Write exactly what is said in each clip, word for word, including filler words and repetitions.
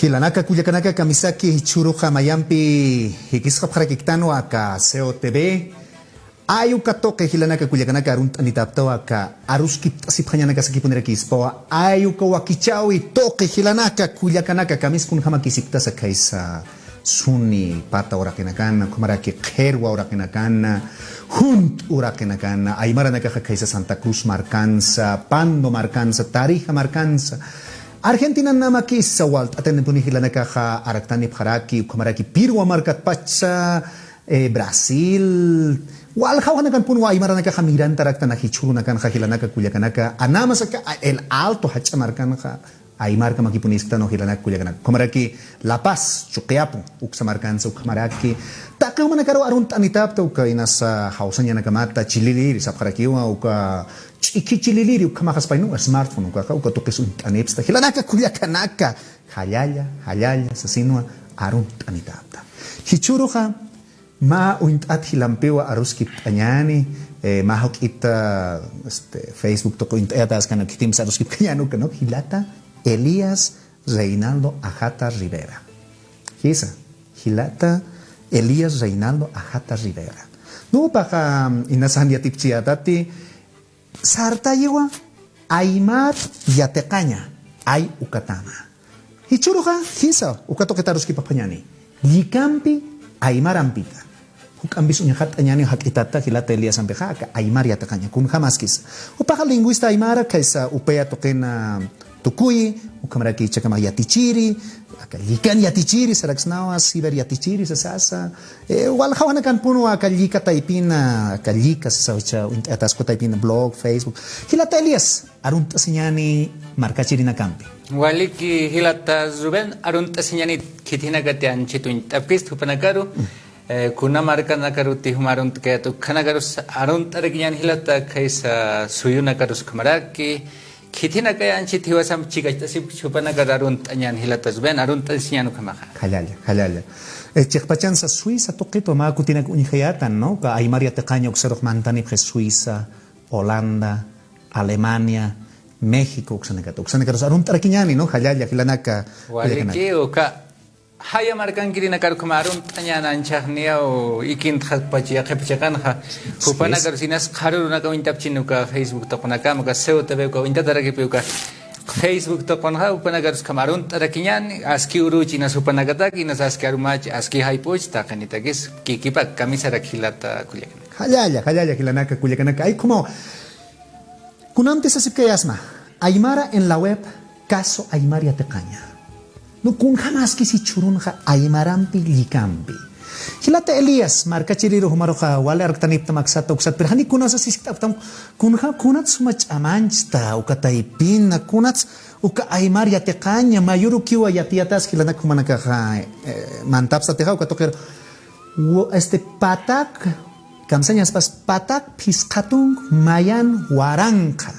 Jilanaka kullakanaka, kamisaki jichhüruxa mayampi jikisxapxarakiktanwa aka C O T V. Ay uka tuqi jilanaka kullakanaka arunt'anitäptawa aka aruskipt'asipxañanaka sakipunirakispawa. Ay uka wakichäwi tuqi jilanaka kullakanaka, kamis kunjamakisiktasa khaysa suni pata uraqinakana, ukhamaraki qhirwa uraqinakana, junt uraqinakana, aymaranakaxa khaysa Santa Cruz markansa, Pando markansa, Tarija markansa, Argentinanamakisa walt'atanipuni jilanakaxa araktanipxaraki, ukhamaraki Pirwa markatpacha, eh, Brasil, walja janiwanakanpunwa aymaranakaxa mirantaraktan jichhürunakanxa jilanaka kullakanaka, anamas aka El Alto jach'a markanxa, aymarkamakipunisktanwa jilanaka kullakanaka. Ukhamaraki La Paz, Chuqiyapu, uksa markansa, ukhamaraki taqi jumanakaru arunt'anitäpta, uka inasa jawsañanakamata, chililiri sapxarakiwa, uka ch'ikhi chililiri, ukhamaxaspa, ¿no? Smartphone ukaxa, uka tuqis uñt'anipxsta. Jilanaka kullakanaka, jallalla, jallalla sasinwa arunt'anitäpta. Jichhüruxa mä uñt'at jilampiwa aruskipt'añäni, eh, mä juk'ita, este, Facebook tuqi uñt'ayatäskana, khitimsa aruskipkañäni uka, ¿no? Jilata Elías Reinaldo Ajata Rivera. Jisa, jilata Elías Reinaldo Ajata Rivera. Jupaxa, mm, inasa jan yatipchiyätati, sartayiwa aymar yatiqaña, ay ukatama. Jichhüruxa, jisa, uka tuqit aruskipapxañäni. Llikampi, aymarampita. Juk'ampis uñxatt'añäni jak'itata jilata Elíasampixa, aka aymar yatiqaña, kunjamaskisa. Jupaxa lingüista aymara, khaysa UPEA tuqina tukuyi, ukhamaraki jichhakamax yatichiri, aka llikan yatichiri saraksnawa, ciber yatichiri sasasa. Eh, walja janiwanakanpunwa aka llika taypina, aka llika sasa jichha uñt'ayatäskwa taypina, blog, Facebook. Jilata Elías, arunt'asiñäni markachirinakampi. Waliki jilata Rubén, arunt'asiñäni khitinakati anchhit uñt'apkista jupanakaru. Eh, kuna markanakaruti juma arunt'kayät, ukhanakarus arunt'arakiñäni jilata khaysa suyunakarus ukhamaraki. Khitinakay anchhit jiwasamp chikacht'asipki, jupanakar arunt'añäni jilata Rubén, arunt'asiñäni ukhamaxa. Jallalla, jallalla. Eh, chiqpachansa Suiza tuqitwa mä kutinak uñjayätan, ¿no? Uka aymar yatiqaña uksarux mantanipxi Suiza, Holanda, Alemania, México, uksanakat, uksanakarus arunt'arakiñäni, ¿no? Jallalla, jilanaka, waliki, jilanaka. Uka jaya markankirinakar ukhama arunt'añäni, anchhax niyaw ikintxapach yaqhip chiqanxa. Jupanakarus inas qharürunaka uñtapchin uka Facebook tuqunakama, uka C O T V uka uñtatarakipi uka Facebook tuqunxa, jupanakarus ukhama arunt'arakiñäni, aski uruch inas jupanakatak, inas aski arumach, aski jayp'uch, taqinitakis, kikipak kamisarak jilata kullakanaka. Jallalla, jallalla, jilanaka kullakanaka. Ay, como, kunamti sasipkayasma, Aymara en la web, caso Aymar Yatiqaña. No, kunjamaskis jichhürunxa aymarampi llikampi. Jilata Elías, markachiriru jumaruxa wali arktaniptam aksata uksat, pero jani kunasa siskt'aptam, kunja, kunat suma ch'amanchsta, uka taypina, kunat uka aymar yatiqaña, mayürukiwa yatiyatas jilanak jumanakaxa, eh, mantapstatixa, uka tuqir, wo-, este, patak, kamsañaspas, patak phisqhatunk mayan waranqa.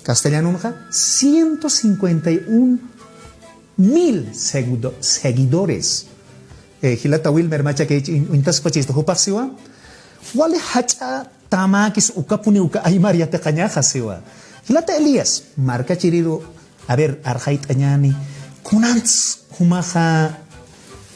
Castellanonxa, ciento cincuenta y un mil seguido-, seguidores. Eh, jilata Wilmer Machakich in-, uñtaskpachista, jupax siwa, wali jach'a tamäkis ukapuni uka aymar yatiqañaxa siwa. Jilata Elías, markachiriru, a ver, arxayt'añäni, kunats jumaxa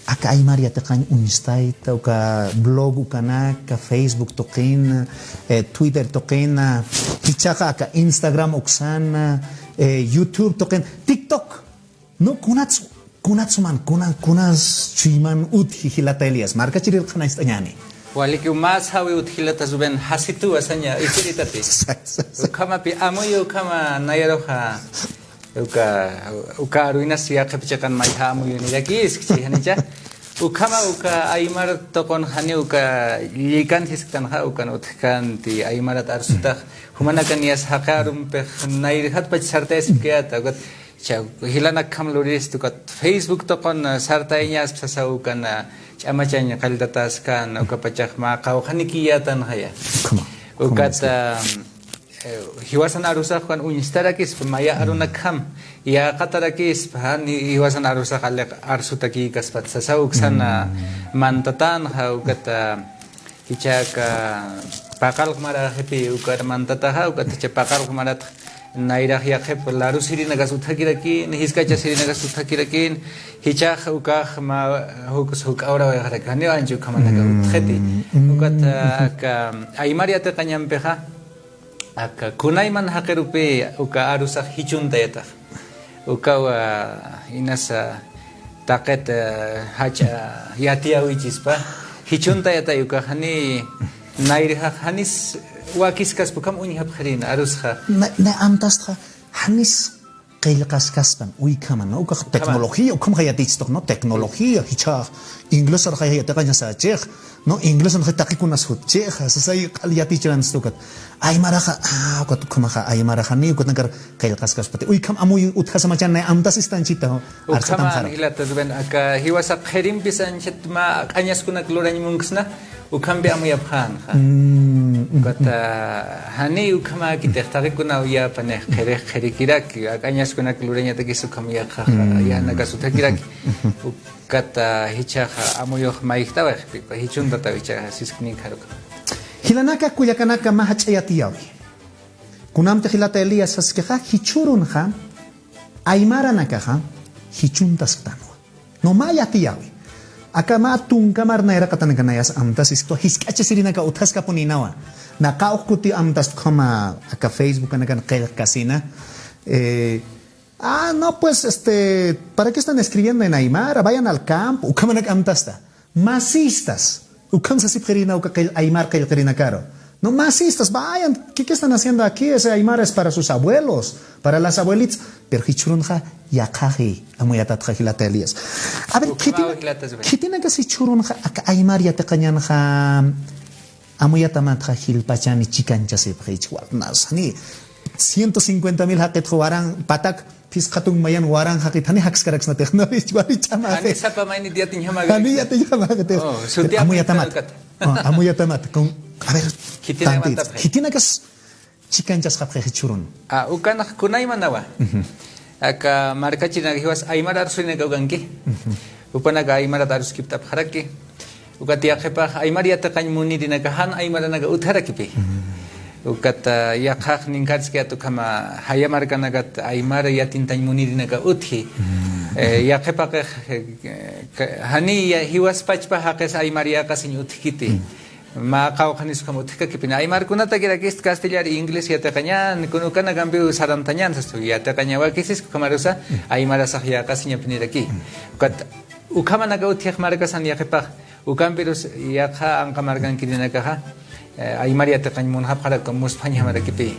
aka aymar yatiqañ uñstayta, uka blog ukanaka, Facebook tuqina, eh, Twitter tuqina, jichhaxa aka Instagram uksana, eh, YouTube tuqina, TikTok. No, kunats, kunats man, kuna-, kunas chuyman utji jilata Elías, markachirir qhanañcht'añäni. Walikiw, mä sawi utji jilata Rubén, jasituwa saña, ikiritati. Ukhamapi amuyu ukhama nayaruxa, uka, uka aruinas yaqhip chiqan mayja amuyunirakiskchi, janicha. Ukhama uka aymar tuqun jani uka llikan jisktanxa, ukan utjkanti aymarat arsutax. Jumanakan yas jaqi arumpix nayrjatpach sartayasipkayäta, ukat cha, jilanakjam luriristu, ukat Facebook tuqun sartayañaspa sasa ukan, ch'amachañ qalltatäskan, ukapachax mä qawqhanikiyätanxaya. Ukat, eh, jiwasan arusax ukan uñstarakispa, maya arunakjam yäqatarakispa, jan jiwasan arusax aliq arsutakïkaspat sasa uksan, mantatänxa, ukat, jichhaka paqallq maraxipi ukar mantataxa, ukat jichha paqallq marat Nayrax yaqhip larusirinakas utjakirakin, jisk'achasirinakas utjakirakin, jichhax ukax mä juk'sa juk'awrawayxaraki, janiw ancha ukhamanaka utjxiti. Ukat, aka aymar yatiqañampixa, aka kunayman jaqirupi uka arusax jichuntayatax. Ukaw, inasa taqit, jach'a yatiyäwichispa, jichuntayatay ukax, jani nayrjax janis wakiskaspa, ukham uñjapxirïna arusxa. Na, na amtastxa, janis qillqaskaspan, ukhama, ¿no? Ukax tecnología, ukhamxa yatichistuxa, ¿no? Tecnología, jichhax, inglesarxa yatiqañasachix, ¿no? Inglesanxa taqikunas jutchix, sasay q'al yatichiranstu ukat. Aymaraxa, ah, ukat ukhamaxa, aymaraxa, ni ukat nakar qillqaskaspati. Ukham amuy utjasamacha, na amtasista anchhita, ukhama arsatanxara. Jilata Rubén, aka jiwasa qhirimpis anchhit mä q'añaskunak lurañ munksna, ukhampi amuyapxänxa. Mm, mm, ukat, jani ukhamäkitix taqikuna uyapanix, qhirix qhirikiraki, q'añaskunak lurañatakis ukham yaqhaxa, yänakas utjakiraki. Ukat, jichhaxa amuyux mayjtawayxpi, jichuntataw jichhaxa siskninkxaruka. Jilanaka, kullakanaka, mä jach'a yatiyäwi. Kunamtix jilata Elías saskixa, jichhürunxa, aymaranakaxa, jichhuntasktanwa. No, mä yatiyäwi. Aka mä tunka mar nayraqatanaka nayas amtasistu, jisk'achasirinaka utjaskapunïnawa. Na qawqha kuti amtast ukhama aka Facebookanakan qillqkasina. Eh, ah, no, pues, este, ¿para qué están escribiendo en aymara? Vayan al campo. Ukhamanak amtasta. Masistas. Ukham sasipxirïna uka qill-, aymar qillqirinakaru. No, masistas, vayan, ¿qué, qué están haciendo aquí? Ese aymara es para sus abuelos, para las abuelitas. Pero jichhürunxa yaqhaxi, amuyatatxa jilata Elías. A ver, ukhamaw khitin-, jilata Rubén, khitinakas jichhürunxa aka aymar yatiqañanxa amuyatamatxa jilpachani chikanchasipxi, jichhürunxa, ni ciento cincuenta mil jaqitxa waran patak, phisqa tun mayan waran jaqit, jani jakskaraksnatix, ¿no? Wali ch'amaxi. Jani sapa maynit yatiñjamaxa. Jani yatiñjamaxa. Oh, sutiya amuyatamat. Ukat. Oh, amuyatamat. Con, a ver, khitina tantit, khitinaka chikanchasxapxi jichhürun. Ah, ukanx kunaymanawa. Aka markachirinaka jiwas aymar arsurinaka ukanki. Jupanaka aymarat aruskipt'apxaraki. Ukat yaqhipax aymar yatiqañ munirinaka jan aymaranaka utjarakipi. Ukat, ah, yaqhax ninkarski ata ukhama jaya markanakat aymar yatintañ munirinaka utji. Eh, yaqhipaqix, eh, ka-, jani ya-, jiwas pachpa jaqis aymar yäqasiñ utjkiti. Mä qawqhanis ukham utjkakipi. Aymarkunatakirakist castellar, inglés yatiqañän, kun ukanakampiw sarantañän, sastu yatiqañawakisis, ukhamarusa aymarasax yäqasiñapiniraki. Ukat ukhamanaka utjix markasan yaqhipax. Ukampirus yaqha anqa markankirinakaxa, eh, aymar yatiqañ munxapxarak musphañjamarakipi.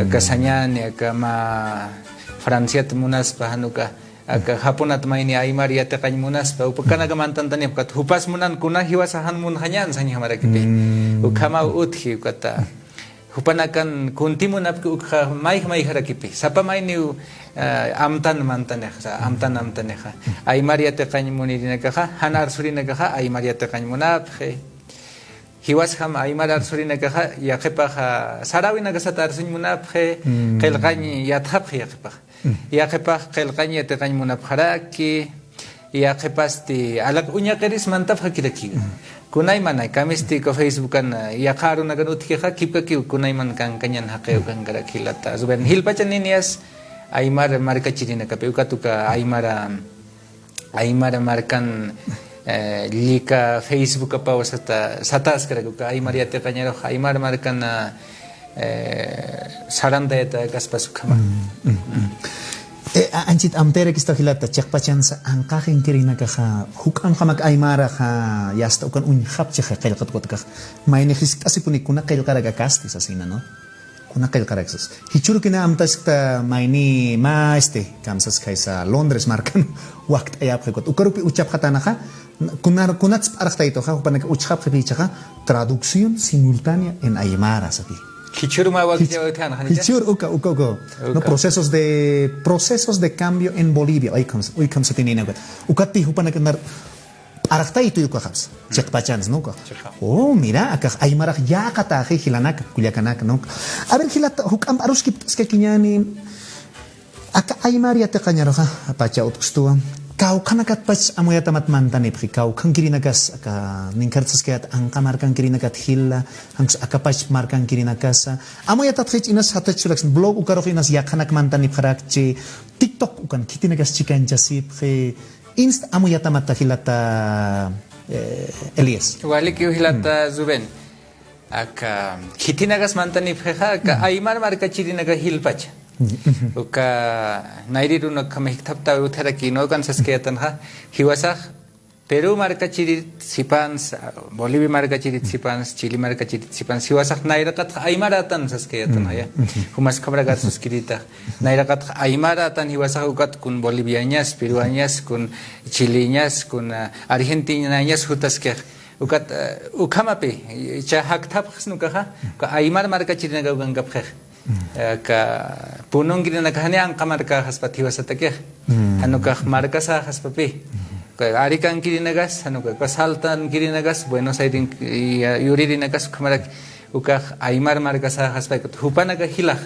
Aka sañäni, aka mä Franciat munaspa, jan uka, aka Japonat mayni aymar yatiqañ munaspa, ukanaka mantantanix, ukat jupas munan kuna jiwasa jan munxañän sañjamarakipi. Ukhamaw utji, ukata. Jupanakan kunti munapki ukxa mayj mayjarakipi. Sapa mayniw, eh, amtan mantanixa, amtan amtanixa. Aymar yatiqañ munirinakaxa, jan arsurinakaxa, aymar yatiqañ munapxi. Jiwasjam aymar arsurinakaxa, yaqhipaxa, saräwinakasat arsuñ munapxi, qillqañ yatxapxi yaqhipaxa. Yaqhipax qillqañ yatiqañ munapxaraki, yaqhipasti alaq uñaqiris mantapxakiraki. Kunaymanay, kamisti uka Facebookan, yaqha arunakan utjixa, kipkakiw kunayman kankañan jaqi ukankarak jilata. Rubén, jilpachaniniyas aymar markachirinakapi, ukat uka aymara, aymara markan, eh, llika Facebookapaw sata, sataskarak uka aymar yatiqañarux, aymar markan, eh, sarantayatayakaspas ukhama. Mm, mm, mm. Eh, a-, anchhit amtayarakistaw jilata, chiqpachansa anqax inkirinakaxa, juk'amjamak aymaraxa, yasta ukan uñjapchixa qillqat ukatkax. Mayni jiskt'asipuni kuna qillqarak akasti sasina, ¿no? Kuna qillqarak sas. Jichhürukina amtaskta mayni mä, este, kamsaskaysa Londres markan wakt'ayapxi ukat. Ukarupi uchapxatanaxa, Kuna, kunats p'arxtaytuxa, jupanaka uchxapxipi jichhaxa, traducción simultánea en aymara, sapi. Jichhür mä wakichäwayt'an, janicha? Jichhür, uka, uka, uka. No, uka. Procesos de, procesos de cambio en Bolivia. Uy, khams-, uy, khamsatinïna ukat. Ukatpi jupanaka nar p'arxtaytuy ukaxaps. Chiqpachans, ¿no? Uka. Chiqa. Oh, mira, akax aymarax yäqataxi jilanaka, kullakanaka, ¿no? A ver, jilata, juk'amp aruskipt'askakiñäni, aka aymar yatiqañaruxa, pacha utjkstuwa. kawkhanakatpach amuyatamat mantanipxi, kawkhankirinakas, aka ninkartsaskayat anqa markankirinakat jila, jan ukas akapach markankirinakasa. Amuyatatxich inas jatach churaksna, blog ukarux inas yaqhanak mantanipxarakchi, TikTok ukan khitinakas chikanchasipxi, Insta amuyatamat jilata, eh, Elías. Walikiw jilata Rubén. Aka khitinakas mantanipxixa, aka aymar markachirinaka jilpacha. Uka nayrirunakama jikthaptawi utjaraki, nuqan saskayatanxa, jiwasax Perú markachirit sipansa, Bolivia markachirit sipansa, Chile markachirit sipansa, jiwasax nayraqatxa aymarätan saskayatanxa, ya. Jumas ukhamarak arsuskiritax. Nayraqatxa aymarätan jiwasax ukat kun boliviañas, peruañas, kun chileñas, kun, ah, argentinañas jutaskix. Ukat, ah, ukhamapi, icha jakthapxsna ukaxa, uka aymar markachirinaka ukankapxix. Aka pununkirinakax jani anqa markäxaspat jiwasatakix. Jan ukax markasäxaspapi. Uka Aricankirinakas, jan uka, uka Saltankirinakas, Buenos Aires, y, ah, yuririnakas, ukhamarak ukax aymar markasäxaspa, jupanaka jilax.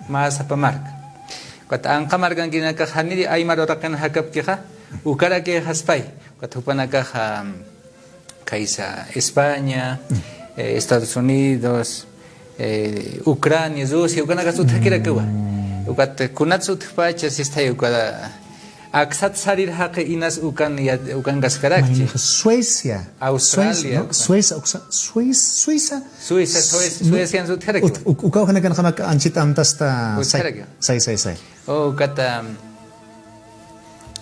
Mä sapa marka. Ukat anqa markankirinakax janiri aymar uraqin jakapkixa, ukarakïxaspay. Ukat jupanakax, am, kaysa España, eh, Estados Unidos, eh, Ucrania, Rusia, ukanakas utjakirakiwa. Ukat kunats utjpacha sistay uka aksat sarir jaqi inas ukan ya, ukankaskarakchi. Maynixa Suecia. Australia, Suecia, ¿no? Suecia, uksa-, Suiza, Suiza. Suiza, Suecia, Suecia, Suecia, Suecia. Ut-, uk-, ukaw janakan jamak anchit amtasta. Utjaraki. Say, say, say, say. O, ukata,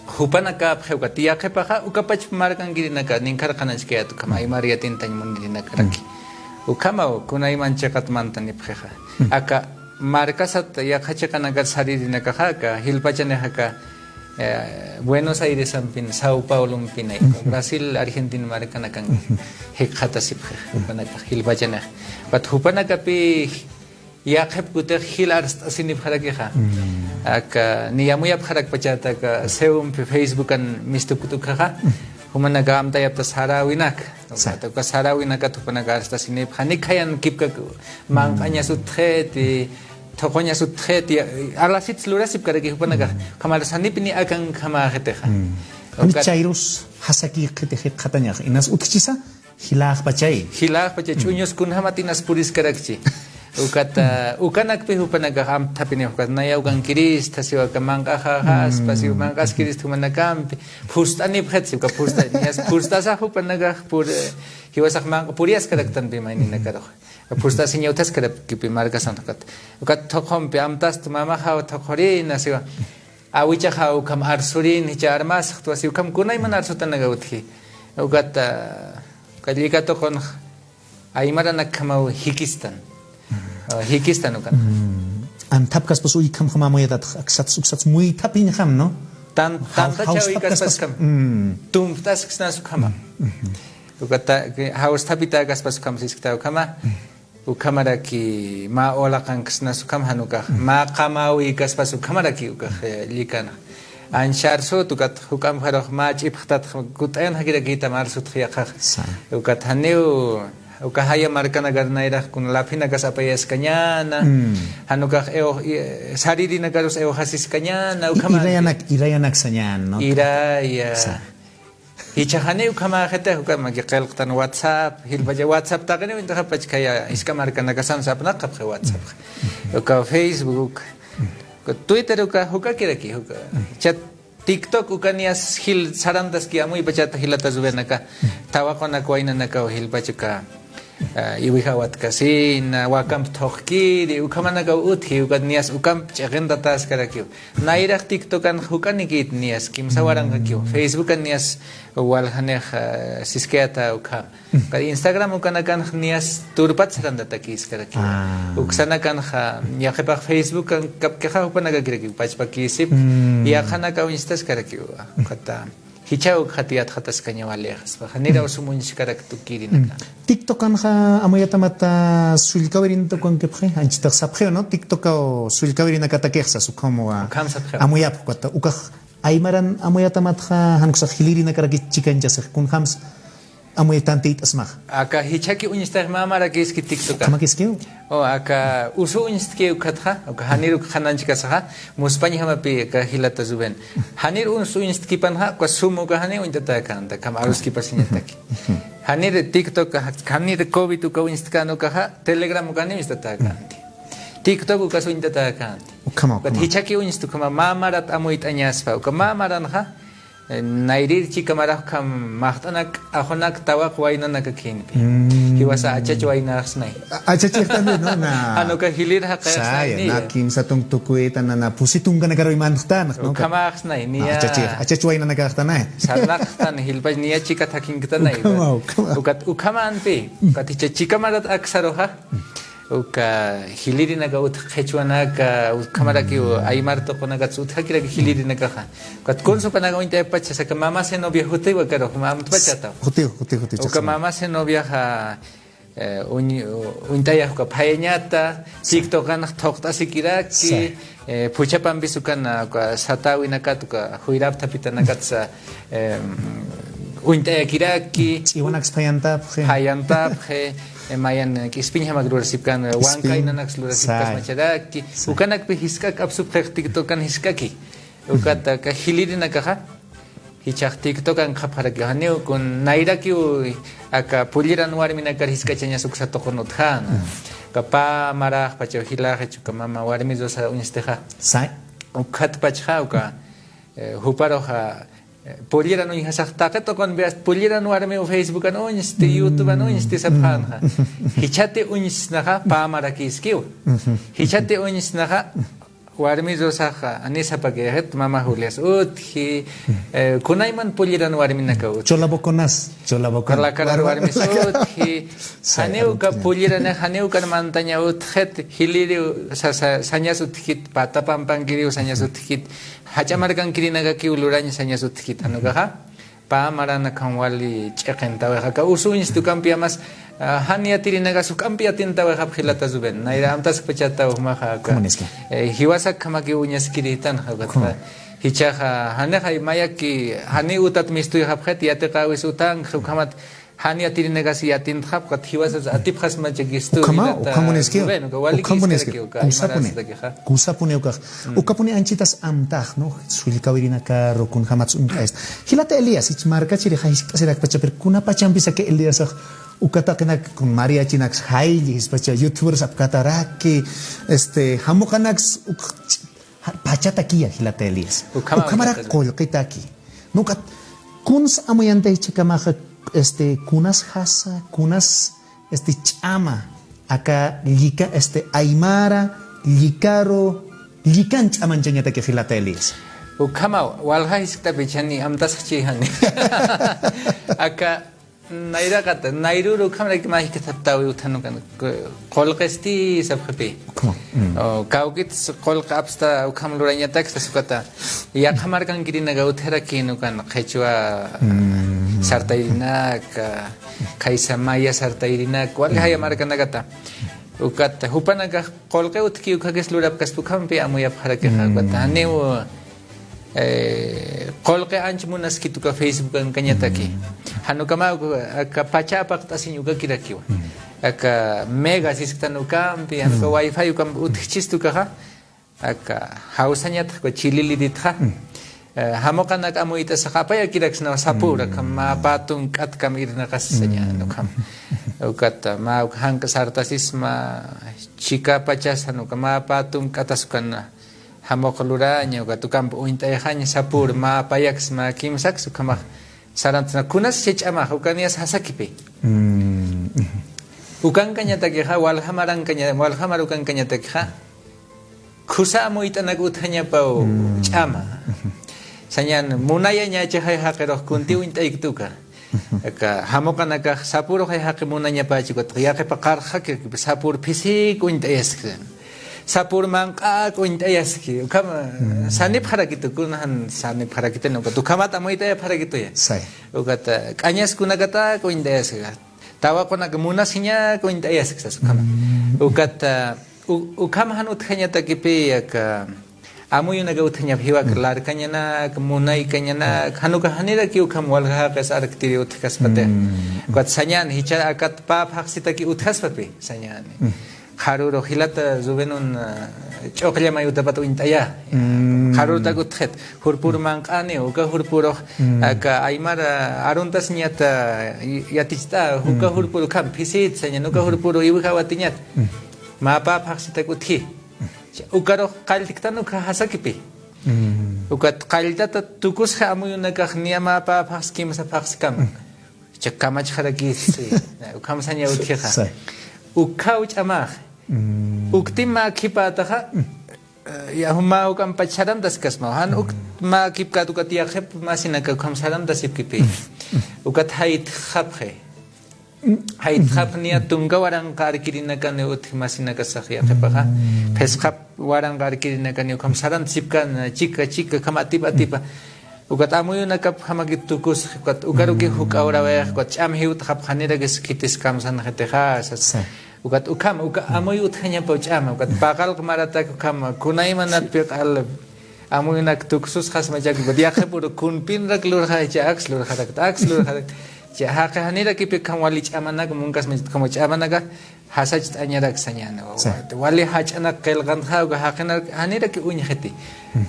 jupanakapxi ukat yaqhipaxa, ukapach markankirinaka, ninkharqanachkayät ukham, aymar yatintañ munirinakaraki. Ukhamaw, kunayman chiqat mantanipxixa. Aka markasat yaqha chiqanakat saririnakaxa, aka jilpachanix aka, eh, Buenos Airesampin, Sao Paulompin, Brasil, Argentina markanakan jikxatasipxi, jupanakax jilpachanix. Ukat jupanakapi yaqhip kutix jil arst'asinipxarakixa. Aka, niy amuyapxarakpachata aka Seumpi Facebookan mistukutukxaxa, jumanaka amtayapta saräwinak. Ukat uka saräwinakat jupanaka arst'asinipxa, ni khayan kipkak manq'añas utjxiti, thuquñas utjxiti, alasits lurasipkaraki jupanakax, ukham arsanipini akankhamaxitixa. Ukat chayrus jasakïkxiti jikxatañax, inas utjchisa, jiläxpachay. Jiläxpachay, ch'uñus kunjamat inas puriskarakchi. Ukata, ukanakpi jupanakax amthapinix, ukat naya ukankirista, siwa aka manq'axaxaspa, siwa manq'askirista jumanakampi. Phust'anipxit, siwa aka phust'a-, niyas phust'asax jupanakax pur-, eh, jiwasax manq'a puriyaskaraktanpi mayninakarux. Phust'asiña utjaskarakipi markasan ukat. Ukat thuqumpi amtast mamaxaw thuqurina, siwa. Awichaxa ukham arsurin, jichha armasxtwa, si ukham kunayman arsutanaka utji. Ukat, ah, uka llika tuqunx aymaranakjamaw jikistan. Ah, jikistan ukan. Anthapkaspas uykhamjam amuyatatx, aksats, uksats muythapiñjam, ¿no? Tan-, tantachaw uykaspas ukham. Tumptasksnas ukhama. Ukata, jawsthapitäkaspas ukham siskta ukhama. Ukhamaraki mä ulaqanksnas ukham jan ukax, mä qamawi kaspas ukhamaraki ukax, eh, llikan. Anchar sut ukat juk'amparux mä ch'ipxtat kut'ayanxakirakïtam arsutx yaqhax. Ukat janiw, uka jaya markanakar nayrax kun laphinakas apayaskañäna, jan ukax iw-, i-, saririnakarus iwxasiskañäna, i-, ukhamaraki. Irayanak, irayanaksañäna, ¿no? Iraya. Jichhax janiw ukhamäxitix, ukamaki qillqtan WhatsApp, jilpacha WhatsApp taqiniw, intaxapach khaya jisk'a markanakasan sapnaqapxi WhatsApp. Uka Facebook, uka Twitter, uka juk'akiraki, uka. Jichha TikTok, uka niyas jil sarantaski amuypachata jilata Rubenaka, thawaqunak waynanakaw jilpacha uka. Ah, iwijawatkasina, wakamp thuqkiri, ukhamanakaw utji, ukat niyas ukamp ch'iqintatäskarakiw. Nayrax TikTokan juk'anikït niyas, kimsa waranqakiw. Facebookan niyas waljanix, ah, siskayata ukham. Ukat Instagram ukanakanx niyas turpat sarantatakïskarakiw. Uksanakanxa, yaqhipax Facebookan kapkixa jupanakakirakiw, pachpakïsip, yaqhanakaw instaskarakiw. Ukata. Jichhaw ukxat yatxataskaña walïxaspa, janiraw sum uñskaraktukirinaka. TikTokanxa amuyatamat sullkawirinata ukankipxi, anchitax sapxiw, ¿no? TikTokaw sullkawirinakatakix sas ukhamawa. Ukham sapxiw. Amuyapxkata, ukax aymaran amuyatamatxa, jan uksax jilïrinakarakis chikanchasix, kunjams Amuy tantiyt'asmaxa. Aka jichhaki uñstax mä marakiski TikToka. Ukhamakiskiw. O, aka usu uñstki ukatxa, uka janir uk qhananchkasaxa, muspañjamapi aka jilata Rubén. Janir usu uñstkipanxa, uka Zoom uka jani uñt'atäkänti, ukham aruskipasiñataki. Janir TikTok, janir COVID uka uñstkän ukaxa, Telegram uka jani uñt'atäkänti. TikTok ukas uñt'atäkänti. Ukhama, ukat ukhama. Jichhaki uñst ukhama mä marat amuyt'añaspa, uka mä maranxa, eh, nayrir chika marax ukham maxt'anak, axunak, tawaq waynanakakïnpi. Mm. Jiwasa achach waynaxsnay. A-, achachixtani, ¿no? Na. Jan uka jilïr jaqiyaxsnay. Saya, niya. Na kimsa tunk tukuyta, na, na pusi tunkanakaruy manxtanx, ¿no? Ukhamaxsnay, niya. Achachix, achach waynanakaxtanay. Sarnaqxtan, jilpach niya chika thakinktanay. Ukhama, ukhama. Ukat ukhamänpi, ukat jichha chika marat aksaruxa. Uka jilïrinaka utj qhichwanaka, ukhamarakiw aymar tuqunakats utjakiraki jilïrinakaxa. Ukat kunsupanaka uñt'ayapachasa aka Mamá Zenobia jutiw akarux, amtpachataw. Jutiw, jutiw, jutiw, uka chasna. Mamá Zenobiaxa, eh, uñ-, uñt'ayax uka phayañata, TikTokanx thuqt'asikiraki, sí. Eh, phuchhapampis ukan, uka satäwinakat, uka juyrapthapitanakatsa, em, uñt'ayakiraki. Ch'iwanaks phayantapxi. Phayantapxi, eh, mayan, eh, k'ispiñjamak lurasipkän, eh, wankay nanaks lurasipkasmacharaki. Say. Ukanakpi jisk'ak apsupxix TikTokan jisk'aki. Ukat aka jilïrinakaxa. Jichhax TikTokan qhapxarakiw, janiw kun nayrakiw aka pulliran warminakar jisk'achañas uksa tuqun utjäna. Uka pä maraxpachaw jilaxich uka mama warmi Rosa uñstixa. Say. Ukatpachxa uka, eh, juparuxa, eh, pulliran uñjasax taqi tuqunpi hasta pulliran warmiw Facebookan uñsti, YouTubean uñsti sapxänxa. Jichhati uñsnaxa pä marakïskiw. Jichhati uñsnaxa Warmi Rosaxa, ani sapakïxit, mama Julias utji, eh, kunayman pulliran warminakaw utji. Cholaboconas, cholaboconas. Kalakaran warmis utji, janiw uka pulliran, janiw ukan mantaña utjit, jilïriw sa-, sa-, sañas utjit, pata pampankiriw sañas utjit, jach'a markankirinakakiw lurañ sañas utjit, jan ukaxa. Pä maran akham wali ch'iqintawix, aka usu uñsti ukampi amas, ah, jan yatirinakax juk'ampi yatintawixap jilata Rubén. Nayra amtaskpachataw jumaxa aka. ¿Cómo es que? Eh, jiwasakhamakiw uñaskiritanxa, ukat. ¿Cómo? Jichhaxa, janixa mayaki, jani utat mistuyxapxit, yatiqäwis utanx, ukhamat jan yatirinakax yatintxapxi, ukat jiwasas atipxasmachakistu. Ukhama, jilata Rubén, uka wali ukham kiskarakiw, uka kusapuni, aymarasatakixa. Kusapuni ukax. Mm. Ukapuni anchitas amtax, ¿no? Sullkawirinakaru kunjamats uñt'ayasta. Jilata Elías, ich markachirixa jiskt'asirakpacha, pero kunapachampis aka Elíasax uka taqinak kun mariachinak jaylli jispacha, youtubers apkataraki, este, jamuqanaks uk-, ch-, ja-, pachatakiya jilata Elías. Ukhama, ukhamarak ukhama qullqitaki. Nukat kuns amuyantay chikamaxa, este, kunas jasa, kunas este, ch'ama, aka llika, este, aymara, llikaru, llikan ch'amanchañataki jilata Elías. Ukhama, walja jiskt'apichani, amtasxchi jani. Aka, nayraqata, nayruru ukhamraki mä jikxathaptawi utjanukan, qullqisti sapxipi. Ukhama. Mm. O, kawkit qullqi apsta ukham lurañatak, sas ukata. Yaqha markankirinaka utjaraki nukan qhichwa sartayrinaka, khaysa maya sartayrinaka, wali jaya markanakata. Ukat jupanakax qullqi utjki ukhakis lurapkaspa ukhampi amuyapxarakixa, ukat janiw, eh, qullqi anch munaskit uka Facebookankañataki. Jan ukama uka, aka pacha apaqt'asiñ ukakirakiwa. Aka mega sisktan ukampi, jan uka wifi ukampi utjchist ukaxa. Aka jawsañatxa, uka chililiritxa. Eh, jamuqanak amuyt'asax apayakiraksnaw sapür, aka mä pä tunk'atkam irnaqas sañäni ukham. Ukat mä uk jank sartasisma, chikapachas jan uka mä pä tunk'atas ukan jamuq luraña, ukat ukamp uñt'ayxañ sapür, mä payaks, mä kimsaks, ukhamax sarantsna, kunas chach'amax, ukaniyas jasakipi. Ukankañatakixa, waljamarankaña, waljamar ukankañatakixa, khusa amuyt'anak utjañapaw ch'ama. Sañan munayañachi jay jaqirux kunti uñt'ayktuka. Aka jamuqanakax sapürux jay jaqi munañapächi, ukat yaqhipa qarxaki sapür phisik uñt'ayaski. Sapür manq'ak uñt'ayaski. Ukham sanipxarakitu, kuna jan sanipxarakitani, ukat ukhamat amuyt'ayapxarakituya. Say. Ukat k'añaskunakatak uñt'ayaski. Tawaqunak munasiñak uñt'ayaski sas ukhama. Ukat, ah, u-, ukham jan utjañatakipi aka Amuyunaka utjañap jiwak larkañanak, munaykañanak, jan uka janirakiw ukham walja jaqis arktiri utjkaspatix. Ukat sañäni, jichha akat pä phaxsitaki utjaspapï, sañäni. Qharürux jilata Rubenun, ah, ch'uqllamay utapat uñt'aya. Qharurutak utjxit, jurpür manq'ani, uka jurpürux, aka aymar, ah, aruntasiñat, ah, y-, yaticht'a, uka jurpür ukham, phisit, sañäni, uka jurpür iwjawatiñat. Mä pä phaxsitak utji. Ukarux qalltktan ukha jasakipï. Ukat qalltata tukusxa amuyunakax niya mä pä phaxs kimsa phaxskam. Jichha kamachxarakïsti. Ukham saña utjixa. Ukhaw ch'amax. Uktim mä khipätaxa, eh, ya juma ukampach sarantaskasma. Jan uk mä khipkät ukat yaqhip masinaka ukham sarantasipkipï. Ukat jaytxapxi. Jaytxapx niya tunka waranqa arkirinakani utji masinakasax yaqhipaxa. Phisqap waranqa arkirinakani ukham sarantasipkän, chika, chika, ukham atipa, atipa. Ukat amuyunakapjamaki tukusx, ukat ukaruki juk'a urawayx, ukat ch'am jiwtxapx janirakis khitis kamsanxitixa, sas. Ukat ukham, uka amuy utjañapaw ch'ama, ukat paqallq maratak ukham, kunaymanatpï q'al, amuyunak tukususxasma chaki, ukat yaqhipuru kunpinrak lurxa, jichha aks lurxarakta, aks lurxarakta. Jichha jaqi janirakipï ukham wali ch'amanaka, munkasma ukham ch'amanaka, jasacht'añarak sañäni. Wali jach'anak qillqantxa, uka jaqinak janiraki uñjiti.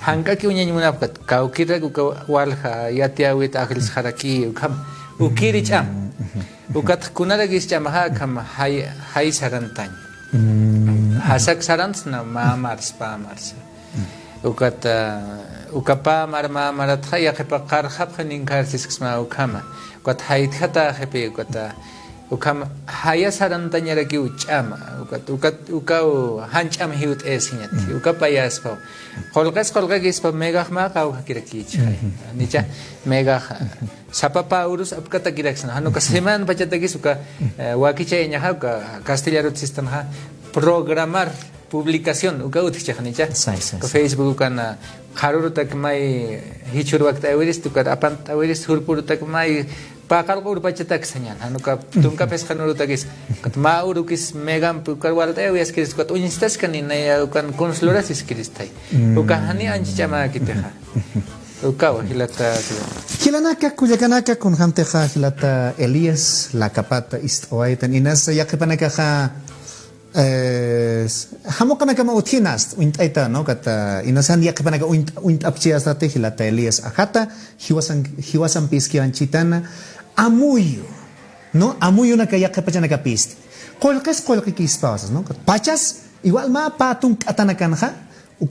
Jank'aki uñañ munapxit, kawkïrak uka walja yatiyäwit ajllsxaraki, ukham, ukiri ch'am. Ukat kunarakis ch'amaxa, ukham jay, jay sarantañ. Jasak sarantsna, mä marsa, pä marsa. Ukat, ah, uka pä mar, mä maratxa, yaqhipa qarxapxi ninkarsiskisma ukhama. Ukat jaytjatäxipï, ukat, ah, ukham jaya sarantañarakiw ch'ama. Ukat, ukat, ukaw jan ch'am jiwt'ayasiñat. Uka payaspaw. Qullqis, qullqikispa megax mä qawqhakirakïchixay. Nicha megax, ah, sapa pä urus apkatakiraksna. Jan uka semana pachatakis uka, eh, wakichayañaxa uka castellanot sistanxa programar publicación, uka utjchixanicha. Uka Facebook ukan, ah, qharurutak may jichhür wakt'äwirist, ukat apant'äwirist, jurpurutak may paqallq urpachatak sañäni. Jan uka tunka phisqan urutakis. Ukat mä urukis megampi, ukat walt'ayäwiyaskirist, ukat uñstaskani, naya ukan kunslurasiskiristay. Uka jani ancha ch'amäkitixa. Ukawa, jilata. Jilanaka, kullakanaka, kunjamtixa, jilata Elías Lacapata ist'awaytan, inas yaqhipanakaxa, eh, jamuqanakama utjinast, uñt'ayta, ¿no? Kata, inasan yaqhipanaka uñt-, uñt'apchiyastati, jilata Elías Ajata, jiwasan, jiwasan piskiwanchitan, amuyu, ¿no? Amuyunaka yaqhipachanakapisti. Qullqis qullqikispa, ¿no? Pachas, igual mä pä tun k'atanakanxa,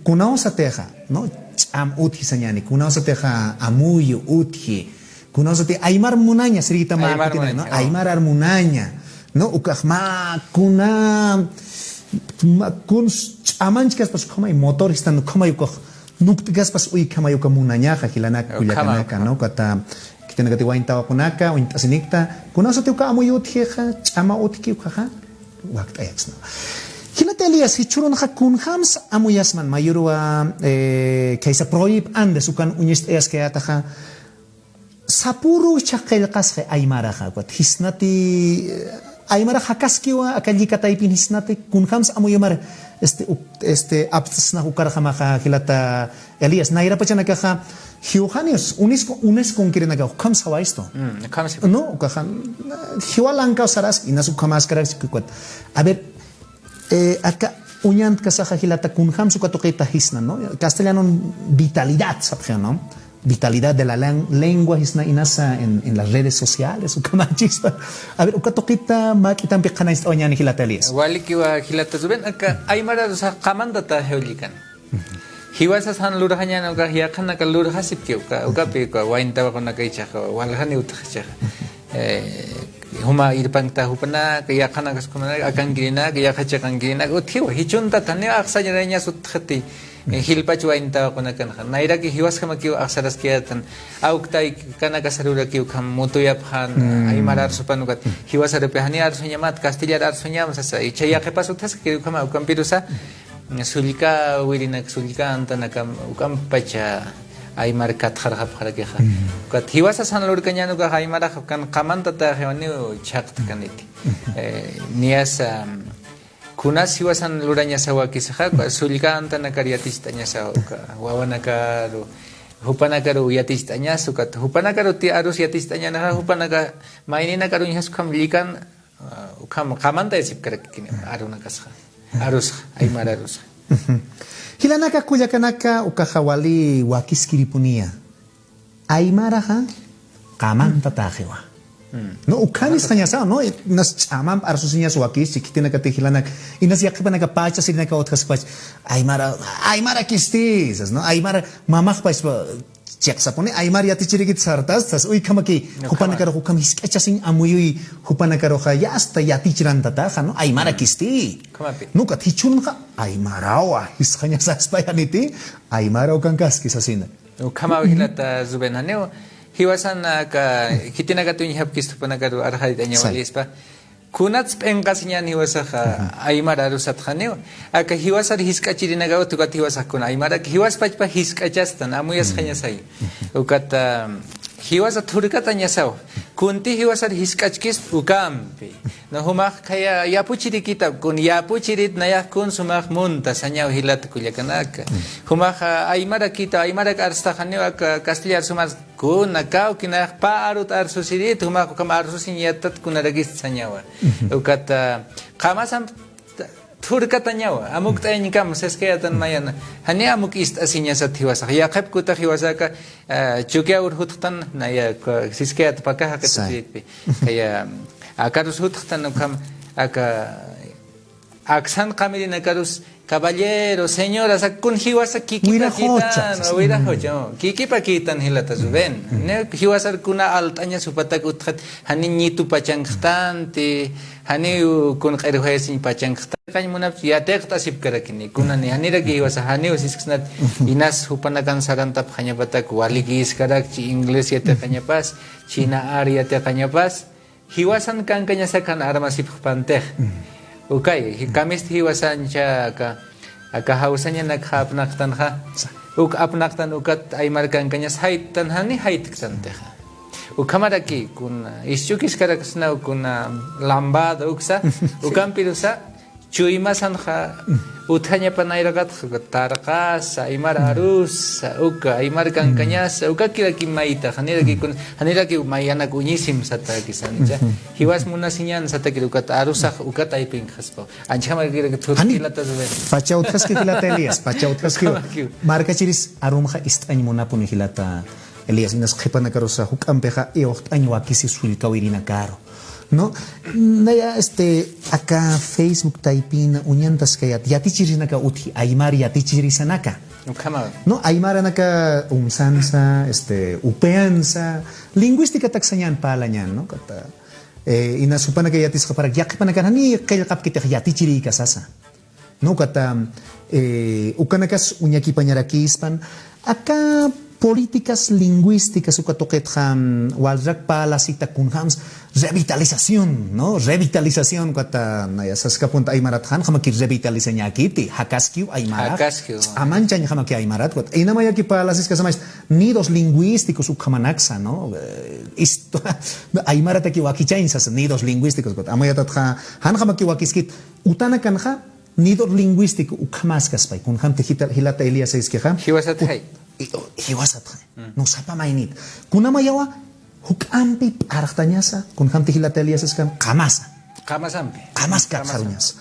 kunawsatixa, ¿no? Ch'am utji sañäni, kunawsatixa amuyu utji, kunawsati aymar munaña, sirita mä aymar kutina, ¿no? Munaña, oh. Aymar ar munaña, ¿no? Ukax mä kuna, ma-, kun s-, ch'amanchkaspas ukhamay motor jistan ukhamay ukax nukt'kaspas uykhamay uka munañaxa, jilanaka, kullakanaka, ¿no? Kata, khitinakati wayn tawaqunaka, uñt'asinikta, kunawsati uka amuyu utjixa, ch'ama utjki ukaxa. Wakt'ayaksna. Jilata Elías, jichhürunxa kunjams amuyasman mayürwa, eh, khaysa Proyip Andes ukan uñist'ayaskayätaxa, sapüru jichha qillqasxi aymaraxa, ukat jisnati, eh, aymarax jakaskiwa, aka llika taypin jisnati, kunjams amuyumar, este, uk-, este, apst'snax ukarjamaxa jilata Elías, nayra pachanakaxa, jiwxaniws, UNESCO, UNESCO-nkirinakax, ukham sawaystu. Mm, ukham si. No, ukaxa, jiwa lankaw sarask, inas ukhamaskarask, ukat. A ver, eh, aka uñantkasaxa jilata kunjams uka tuqita jisna, ¿no? Castellanun vitalidad, sapxi, ¿no? Vitalidad de la len-, lengua jisna inasa en, en las redes sociales, ukhamachista. A ver, uka tuqita mä k'itampi qhanañcht'awañäni jilata Elías. Walikiwa jilata Rubén, aka aymararusa qamantata jiwllikan. Jiwasas jan lurxañäni ukax yaqhanaka lurxasipki uka, ukapi uka wayn tawaqunaka jichhax waljani utjxi jichhax. Eh, juma irpankta jupanaka, yaqhanakas jumanaka, akankirinaka, yaqha chiqankirinaka, utjiwa, jichhuntat janiw axsarañas utjxiti, eh, jilpach wayn tawaqunakanxa. Nayraki jiwasjamakiw axsaraskayätan, awk taykanakasarurakiw ukham mutuyapxän, aymarar supan ukat, jiwasarupi janiw arsuñamat, castellar arsuñam sasa, jichha yaqhipas utjaskakiri ukhama, ukampirusa, sullka wirinak, sullka antanakam, ukampacha aymar katxarxapxarakixa. Ukat jiwasas jan lurkañäni ukax aymarax ukan qamantataxiwaniw chhaqtkaniti. Eh, niyasa, Kunas jiwasan lurañasawa wakisixa, sullkantanakar yaticht'añasawa, uka wawanakaru, jupanakaru yaticht'añasa, ukat jupanakaruti arus yaticht'añänixa, jupanaka mayninakaruñjas ukham llikan, ah, ukham qamantayasipkarakini arunakasxa, arusxa, aymar arusxa. Jilanaka kullakanaka, ukaxa wali wakiskiripuniya. Aymaraxa qamantatäxiwa. No, ukham isxañasaw, no, inas ch'amamp arsusiñas wakischi, khitinakati jilanak, inas yaqhipanaka pacha sirinaka utjaskpach, aymara, aymarakisti, sas, no, aymara mamaxpachpa, chiqsapuni, aymar yatichirikit sartas, sas, ukhamaki, jupanakaru, ukham jisk'achasiñ amuyuy, jupanakaruxa, yasta yatichirantataxa, no, aymarakisti. Ukhamapi. No, ukat jichhunxa, aymarawa, isxañasaspa yaniti, aymaraw kankaski sasina. Ukhamaw jilata Rubén, janiw jiwasan aka khitinakati uñjapkista jupanakaru arxarit'añaw walispa. Kunats p'inqasiñän jiwasaxa aymar arusat janiw. Aka jiwasar jisk'achirinakaw ukat jiwasax kuna aymarak jiwaspachpa jisk'achastan, amuyasxañasay. Ukat, ah, jiwasat jurkatañasaw. Kunti jiwasar jisk'achkist ukampi. No, jumax khaya yapuchirikita, kun yapuchirit nayax kun sumax munta sañaw jilat kullakanaka. Jumax, ah, aymarakita, aymarak arstaxaniw aka, ah, castellar sumar kuna kawki nayax pä arut arsusirit, jumax ukham arsusiñ yatat kunarakist sañawa. Ukat, ah, qamasam thurkatañawa, amukt'ayañkam, siskayatan mayana. Jani amuk ist'asiñasat jiwasax. Yaqhip kuta jiwasaka, ah, chukiaw urjutxtan, naya, ka-, siskayat pakaxa qit'asirikpi. Kaya, akarus jutxtan ukham, aka, aksan qamirinakarus, caballero, señora, sa kun jiwasa kikipakitan, wiraxocha, kikipakitan jilata Rubén. Ne, jiwasar kuna alt'añas jupatak utjat, jani ñitu pachankxtanti, jani kun q'irjayasiñ pachankxtan. Qañ munapchi yatiqt'asipkarakini, kunani, janiraki jiwasa, janiw sisksnat, inas jupanakan sarantapxañapatak, walikïskarakchi, inglés yatiqañapas, china ar yatiqañapas, jiwasan kankañasakan armasipxpantix. Ukay, ji-, kamist jiwasancha aka, aka jawsañanakxa apnaqtanxa. Uk apnaqtan ukat aymar kankañas jayttan jani jaytktantixa. Ukhamaraki, kuna, isch'ukiskaraksnaw kuna lambada uksa, ukampirusa, chuymasanxa, utjañapan nayraqatxa, tarqasa, aymar arusa, uka, aymar kankañasa, ukakiraki mayta, janiraki kun, janiraki mayanak uñisim satäkisan, icha. Jiwas munasiñän satäkir ukat arusax, ukat aypinkxaspaw. Anchhamakiraki thut jilata Rubén. Pacha utjaski jilata Elías, pacha utjaski. Ukhamakiw. Markachiris arumxa ist'añ munapuni jilata Elías, inas qhipanakarusa juk'ampixa iwxt'añ wakisi sullkawirinakaru. ¿No? Naya, este, aka Facebook taypina uñantaskayät, yatichirinaka utji, aymar yatichirisanaka. Ukhama. ¿No? Aymaranaka umsansa, este, upeansa, lingüísticatak sañän parlañän, ¿no? Kata, eh, inas jupanaka yatisxaparak, yaqhipanakar jani qillqapkitix yatichirïka sasa. ¿No? Ukata, eh, ukanakas uñakipañarakispan, aka políticas lingüísticas uka tuqitxa, mm, walrak parlasita kunjams revitalización, ¿no? Revitalización, ukata, naya saskapunta aymarat jan, jamaki revitalizañäkiti, jakaskiw aymarat. Jakaskiw. Ch'amanchañjamaki aymarat, ukata, inamayaki parlasiskasamast, nidos lingüísticos ukhamanaksa, ¿no? Eh, isto, aymarataki wakichañ sasa, nidos lingüísticos, ukata, amayatatxa, janjamaki wakiskit, utanakanxa, nido lingüístico ukhamaskaspay, kunjamti jita-, jilata Elías iskixa. Jiwasat jay. Ut-, i-, o, jiwasat jay. Mm. No sapa maynit. Kunamayawa, juk'ampi p'arxtañasa, kunjamti jilata Elías iskan, qamasa. Qamasampi. Qamaska. Qamasampi. Qharuñasa.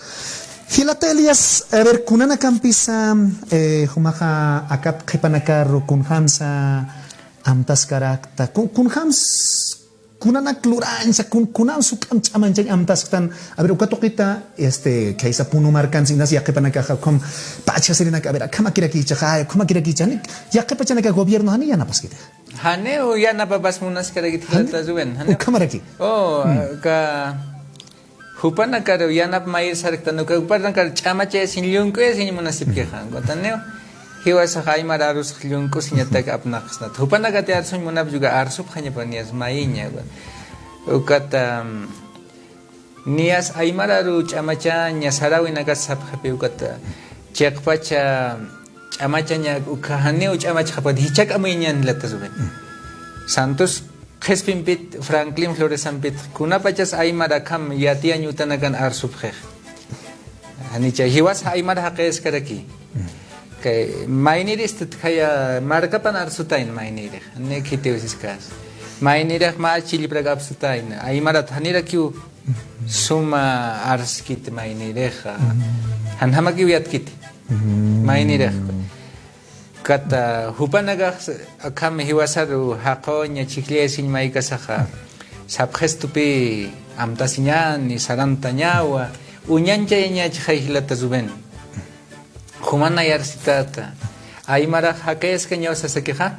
Jilata Elías, a ver, kunanakampisa, eh, jumaxa akat qhipanakaru, kunjamsa, amtaskarakta, kun-, kunjams, kunanak lurañsa, kun-, kunams juk'amp ch'amanchañ amtasktan. A ver, uka tuqita, este, khaysa Puno markansa inas yaqhipanakaxa, ukham pachasirinaka, a ver, akhamakirakichaxa, akhamakirakicha, jani, yaqhipachanaka gobierno, jani yanapaskiti. Janiw yanapapas munaskarakit jilata Rubén, janiw. Ukhamaraki. Oh, ka, jupanakaru yanap mayir sarktan, uka, jupanakar ch'amachayasiñ, llunk'uyasiñ munasipkixa. Ukataniw, jiwasax aymar arusax llunk'usiñatak apnaqsnat. Jupanakati arsuñ munapchuka arsupxañapaniyas mayiña, uka. Ukata, mm, niyas aymar aru ch'amachaña saräwinakas sapxipi ukata, chiqpacha ch'amachaña ukha janiw ch'amachxapati jichhak amuyañän jilata Rubén. Santos Qhispimpit, Franklin Floresampit, kunapachas aymar akham yatiyañ utanakan arsupxix. Janicha jiwas aymar jaqiskaraki. Kay mayniristut khaya markapan arsutayna maynirix. Ni khitiw siskas. Maynirix mä chillprak apsutayna. Aymarat janirakiw suma arskit maynirixa. Janjamakiw yatkiti. Maynirix. Kata jupanakax akham jiwasaru jaqhuña chhijllasiñ maykasaxa. Sapxistupi amtasiñäni, sarantañawa, uñañchayañachixay jilata Rubén. Juma nayar sitata. Aymarax jakayaskañaw sasakixa.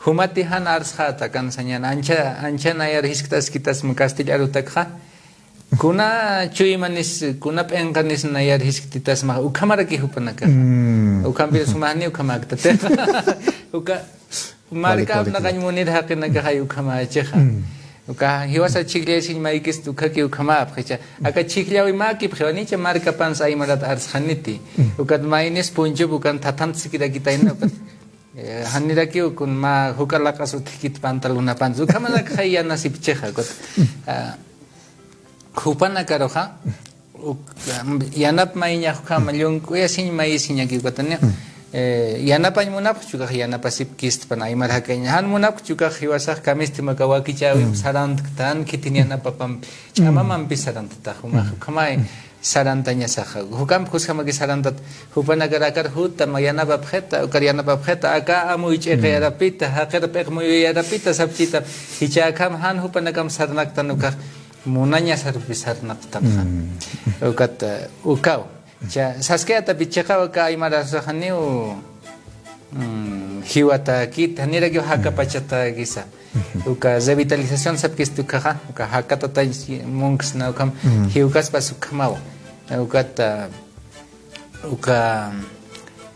Jumati jan arsxäta akan sañäni. Ancha, ancha nayar jiskt'askitasma castilla arutakxa. Kuna chuymanis, kuna p'inqanis nayar jisktitasma. Ukhamaraki jupanakaxa. Ukhampir suma janiw ukhamäktatix. Uka Marka apnaqañ munir jaqinakaxay ukhamächixa. Uka jiwasa chhijllasiñ maykist ukhaki ukhamäpxicha. Aka chhijllawi mäkipxiwa, janicha markapansa aymarat arsxaniti. Ukat maynis punchup ukan thathant sikirakitayna ukat. Eh, janirakiw kun mä juk'a laq'as utjkit pantalonapans. Ukhamanakxay yanasipchixa ukat. Ah, Jupanakaruxa, uk-, yanap mayiñax ukhama, llunk'uyasiñ mayisiñaki ukatani, eh, yanapañ munapxchu ukax yanapasipkistpan aymar jakaña. Jan munapxchu ukax jiwasax kamisti maka wakichäwimp sarantktan, khitin yanapapampi, ch'amamampi saranttax, umax ukhamay sarantañasaxa. Jukamp juskamaki sarantat, jupanakar akar juta, ma yanapapxita, ukar yanapapxita, aka amuy ch'iqiyarapita, jaqir p'iq muyuyarapita sapchita, jichha akham jan jupanakam sarnaktan ukax, munañasarupi sarnaqtanxa. Ukat, eh, ukaw. Cha, saskayatapit chiqaw aka aymar arsuxa janiw, mm, jiwatäkit, janirakiw jakapachatäkisa. Uka revitalización sapkist ukaxa, uka jakatatañ munksna ukham, jiwkaspas ukhamaw. Ukat, ah, Uka,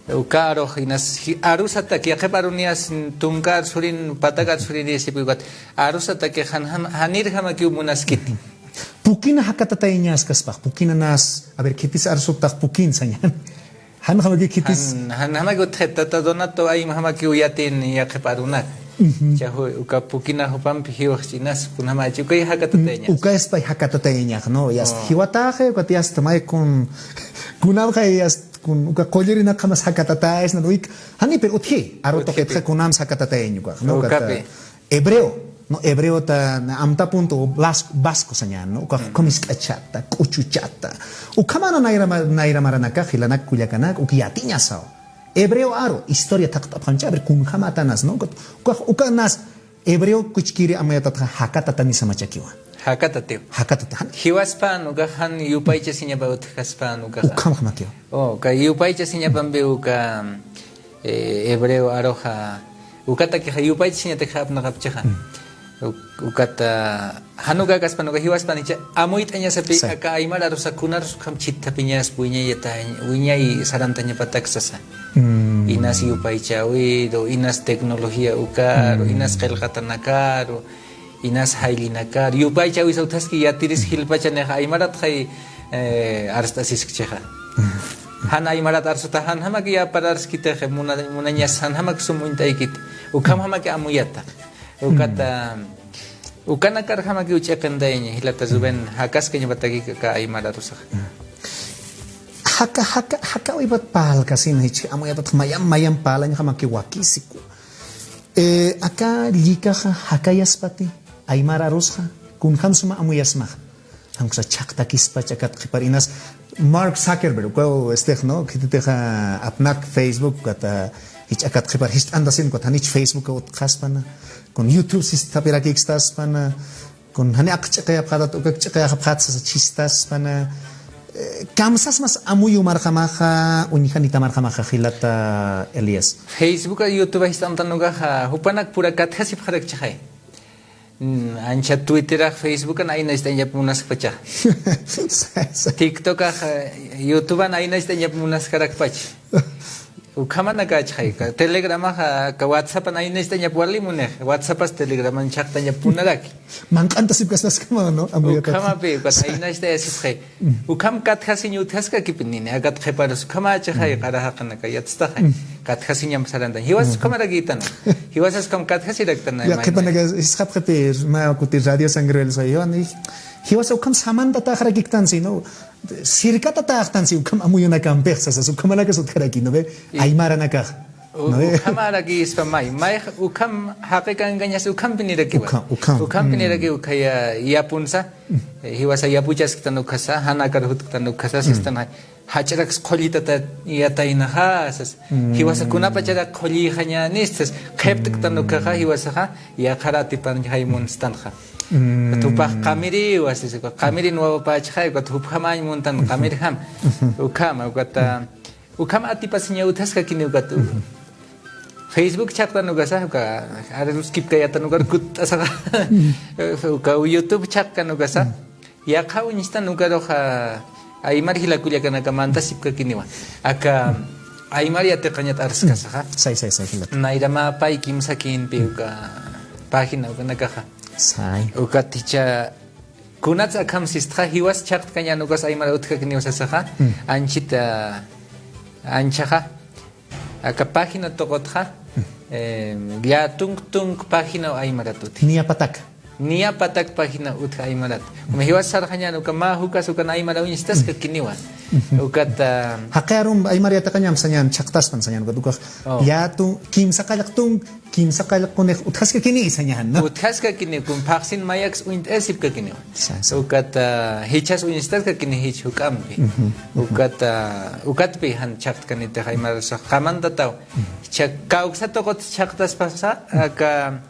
uka arux inas, ji-, arusatak, yaqhip aruniyas tunka arsurin, patak arsurin yasipki ukat, arusatak jan, jan, janirjamakiw munaskiti. Pukina jakatatayañaskaspax, pukina nas, a ver, khitis arsutax pukin sañan. Janjamakiw khitis. Jan, janjamakiw utjit, tata Donato, aymajamakiw yatin yaqhip arunak. Ujú. Cha, ju-, uka pukina jupampi jiwxchinas, kunjamachi, ukay jakatatayañas. Uka espay jakatatayañax, ¿no? Yasta jiwataxe, ukat yasta may kun, kunamxa yasta, kun, uka qullirinakxamas jakatatayañas, ¿no? Uka, jani, pero utji, aru tuqitxa kunams jakatatayañ ukax, ¿no? Ukat, ukapi. Hebreo, ¿no? Hebreo ta, na, amta punto, o bas-, vasco sañan, ¿no? Uka, ukham jisk'achata, k'uchuchata. Ukhamana nayra ma-, nayra maranakax, jilanak kullakanak, uk yatiñasaw. Hebreo aru, historia thaqt'apxamcha, a ver, kunjamatanas, ¿no? Uka, uka, uka nas, hebreo kuchkiri amuyatatxa jakatatanisamachakiwa. Jakatatiw. Jakatata. Jiwaspan, ukax jan yupaychasiñapa utjaspan, ukax. Ukhamjamakiwa. O, uka yupaychasiñapampi uka, eh, hebreo aruxa, ukatakixa yupaychasiñatakxa apnaqapchixa. Uk-, ukata, Jan uka kaspan uka jiwaspan jichha amuyt'añasapi aka aymar arusa kunarus ukham chhithapiñas wiñayata, wiñay sarantañapatak sasa. Inas yupaychäwiru, inas tecnología ukaru, inas qillqatanakaru, inas jayllinakaru. Yupaychäwisa utjaski yatiris jilpachanix aymaratxay, eh, arst'asiskchixa. Jan aymarat arsuta janjamaki yapararskitix muna-, munañas janjamaki sum uñt'aykit. Ukhamjamaki amuyata. Ukata, Ukanakarjamakiw ch'iqintayaña, jilata Rubén, jakaskañapatakik aka aymar arusaxa. Jaka, jaka, jakawipat parlkasin, jichha amuyatat mayam, mayam parlañjamakiw wakisiku. Eh, aka llikaxa jakayaspati, aymar arusxa, kunjam suma amuyasmaxa. Jan uksa chhaqtakispacha akat qhipar inas, Mark Zuckerberg, ukaw, este, ¿no? Khititixa apnak Facebook, ukat, jichha akat qhipar jist'antasin, ukat janich Facebook utjxaspana, kun YouTube sistapirakikstaspan, kun jani aq ch'iqiyapxatat, ukak ch'iqiyapxatat sasa chistaspan, eh, kamsasmas amuyu marjamaxa, uñjanita marjamaxa, jilata Elías. Facebook, YouTube jist'antan ukaxa, jupanak pura katjasipxarakchixay. Mm, ancha Twitterax, Facebookan ayna ist'añap munaskpacha. Sa-, sa- TikTokax, eh, YouTubean ayna ist'añap munaskarakpach. Ukhamanakachxay, ka Telegramaxa, ka WhatsAppan ayna ist'añap wali munix. WhatsAppas Telegraman chhaqtañap munaraki. Manq'antasipkaspaskama, ¿no? Amuyataxa. Ukhamapi, ukat ayna ist'ayasipxay. Ukham katjasiñ utjaskakipinini, akat qhiparus ukhamachixay, qara jaqinaka yatstaxay. Katjasiñam sarantañ. Jiwas ukhamarakïtan. Jiwasas ukham katjasiraktan. Ya, qhipanaka, jisqapxiti, mä kuti Radio San Gabriel, soy yo, ni, Jiwasa ukham samantatäxarakiktansi, ¿no? Sirkatatäxtansi ukham amuyunakampix sasas, ukhamanakas utjaraki, ¿no ve? Aymaranakax, ¿no ve? Ukhamaraki ispa may, mayx ukham jaqikankañas ukhampinirakiwa. Ukham, ukham. Ukhampiniraki ukhaya yapunsa, eh, jiwasa yapuchasktan ukhasa, janakar jutktan ukhasa, sistan jach'raks qhullitata yataynaxa sas. Jiwasa kunapacharak qhullïxañänistas, qhipt'ktan ukhaxa, jiwasaxa, yaqhar atipanxay munstanxa. Ukat jupax qamiriwa sas, ukat qamirin wawapächxay, ukat jupjamäñ muntan qamirjam. Ukhama, ukat, ah, ukham atipasiña utjaskakini ukat. Facebook chhaqtan ukasa, uka, arus kipkayatan ukar kutt'asaxa. Uka YouTube chhaqkan ukasa. Yaqha uñstan ukaruxa aymar jila kullakanaka mantasipkakiniwa. Aka aymar yatiqañat arskasaxa. Say, say, say, jilata. Nayramäpay kimsa kinpi uka página ukanakaxa. Say. Ukat jichha kunats akham sistxa jiwas chhaqtkañän ukas aymar utjkakiniw sasaxa. Anchhit, ah, anchhaxa. Aka página tuqutxa, eh, llätunk tunk página aymarat utji. Niyapatak. Niyapatak página utji aymarat. Uma jiwas sarxañän uka mä jukas ukan aymar uñstaskakiniwa. Ukat, ah, jaqi arum aymar yatiqañam sañän, chhaqtaspan sañän ukat ukax. Llätunk, kimsa qallq tunk, kimsa qallq qunix utjaskakini sañän, ¿no? Utjaskakini, kun phaxsin mayaks uñt'asipkakiniwa. Sa, sa. Ukat, ah, jichhas uñstaskakini jich juk'ampi. Ukat, ah, ukatpi jan chhaqtkanitix aymarusa qamantataw. Jichha kawksa tuqut chhaqtaspasa, aka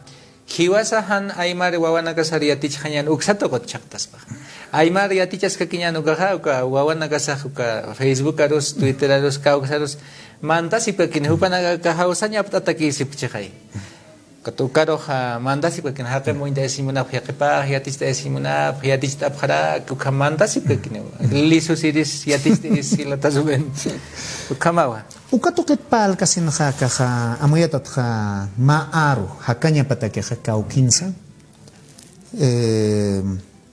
jiwasa jan aymar wawanakasar yatichxañän uksa tuqut chhaqtaspa. Aymar yatichaskakiñän ukaxa, uka wawanakasax uka Facebook arus, Twitter arus, kawksa arus, mantasipkakini, jupanaka aka jawsañ apt'atakïsipkchixay. Ukat ukarux, ah, mantasipkakin, jaqi muñt'ayasiñ munapx, jaqipax yaticht'ayasiñ munapx, yaticht'apxarak, ukham mantasipkakiniwa. Lisus iris, yaticht'ayis, jilata Rubén. Ukhamawa. Uka tuqit parlkasinxa akaxa, amuyatatxa mä aru jakañapatakixa kawkinsa, eh,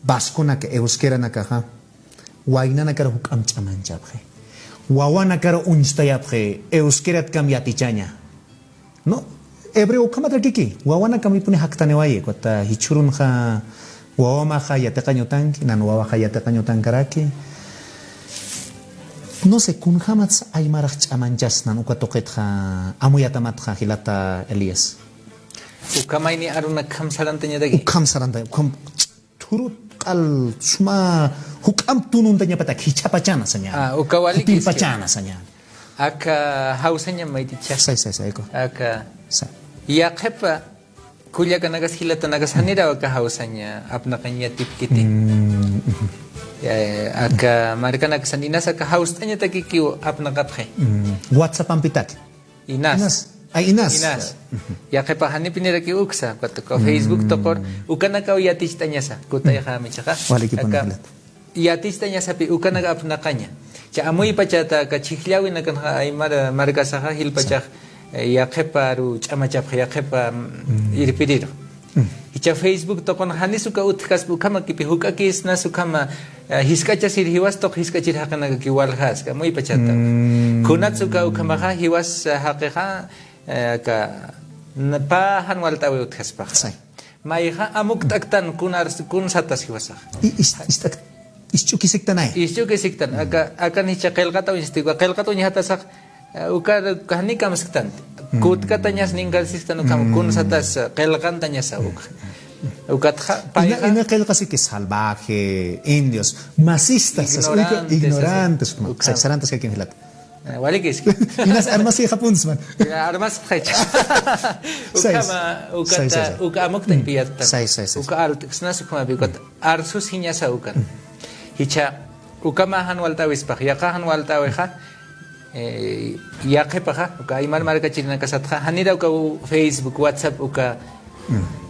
vasconaka, euskiranakaxa, waynanakar juk'amp ch'amanchapxi. Wawanakar uñstayapxi, euskiratkamp yatichaña. No, hebreo ukhamatrakiki, wawanakamipuni jaktaniwayi, ukat jichhürunxa wawamaxa yatiqañ utanki, nan wawaxa yatiqañ utankaraki. No sé, kunjamats aymarax ch'amanchasnan uka tuqitxa, amuyatamatxa jilata Elías. Uka mayni arunak ukham sarantañataki. Ukham sarantaña, ukham thuru q'al suma juk'amp tununtañapatak jichhapachana sañäni. Ah, uka walikiski. Jupirpachana sañäni. Aka jawsaña mayt'icha. Say, say, say, uka. Aka. Say. Yaqhipa kullakanakas jilatanakas janiraw aka jawsaña apnaqañ yatipkiti. Ya, aka markanakasan inas aka jawst'añatakikiw apnaqapxi. WhatsAppampitak. Inas. Inas. Ay, inas. Inas. Yaqhipax janipiniraki uksa, ukat uka Facebook tuqur, ukanakaw yaticht'añasa, kutayxämichaxa. Walikipunxalat. Aka yaticht'añasapi ukanaka apnaqaña. Cha amuypachata aka chhijllawinakanxa aymar markasaxa jilpachax, eh, yaqhiparu ch'amachapxa, yaqhipa, mm, irpiriru. Jichha Facebook tuqun janis uka utjkaspa ukhamakipï, juk'akïsnas ukhama, eh, jisk'achasir jiwas tuq jisk'achir jaqinakakiw waljaski, amuypachata. Kunats uka ukhamaxa jiwas, eh, jaqixa, eh, aka, na, pä jan walt'äwi utjaspaxa. Say. Mayxa amukt'aktan kunar, kun satas jiwasaxa. I, is, ist'ak, isch'ukisiktanay. Isch'ukisiktan, aka, akan jichha qillqata uñsti, qillqata uñjatasax, eh, ukar janikamsktanti. Kutkatañas ninkarsisktan ukham, kun satas, eh, qillqantañasa ukxa. Ukatxa, ina, payxa ina qillqasiki salvaje, indios, masistas, ignorantes, ignorantes, ukxa. Sarantaskakin jilata. Eh, walikiski. Inas armasixapunsman. Armasxaycha. Say, ukhama, say, ukata, say, say. Uka amuktañ piyattan. Say, say, say. Uka alt'ksnas ukhamapi, ukat arsusiñasa ukan. Jichha, ukama jan walt'äwispax, yaqha jan walt'äwixa, eh, yaqhipaxa, uka aymar markachirinakasatxa, janiraw uka Facebook, WhatsApp, uka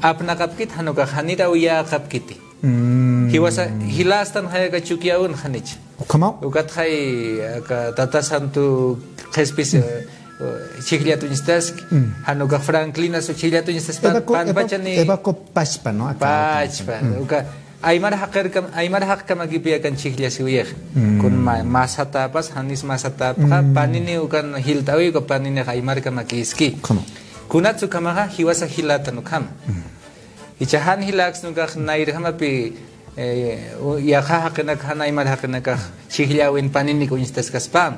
apnaqapkit, jan ukax janiraw yäqapkiti. Jiwasa, jilastanxay aka Chukiyawn janich. Ukhamaw? Ukatxay, aka Tata Santo qhispis, eh, chhijllat uñstaski, jan ukax Franklinas chhijllat uñstaspa, Evaco, Evaco, panpachani. Evaco pachpa, ¿no? Aka, pachpa, uka aymar jaqirkam, aymar jaqkamakipï akan chhijllasiwayix. Kun ma, masatäpas, janis masatäpxa, panini ukan jilt'äwi, uka paninix aymarkamakïski. Ukhama. Kunats ukhamaxa, jiwasa jilatan ukhama. Jichha jan jilaksna ukax nayrjamapi Eh, u- yaqha jaqinak jan aymar jaqinakax chhijllawin paninik uñstaskaspan.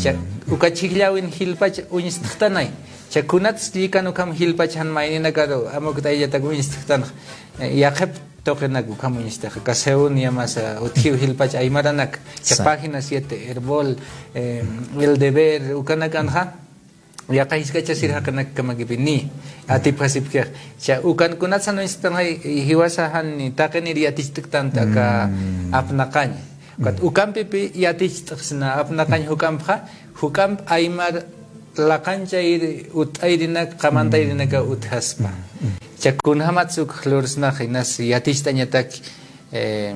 Cha uka chhijllawin jilpach uñstxtanay. Cha kunats llikan ukham jilpach jan mayninakaru amukt'ayllatak uñstxtanx. Eh, yaqhip tuqinak ukham uñstax, kaseun yamasa utjiw jilpach aymaranak. Cha página siete, Erbol, eh, El Deber ukanakanxa. Yaqha jisk'achasir jaqinakkamakipini atipjasipkix. Cha ukan kunatsan uñstxtanxay, jiwasa jan taqinir yaticht'ktanta aka apnaqañ. Ukat ukampipi yaticht'xsna apnaqañ juk'ampxa, juk'amp aymar laqanchayri utt'ayrinak qamantayrinaka utjaspa. Cha kunjamatsa uk jlursnax inas yaticht'añatak, eh,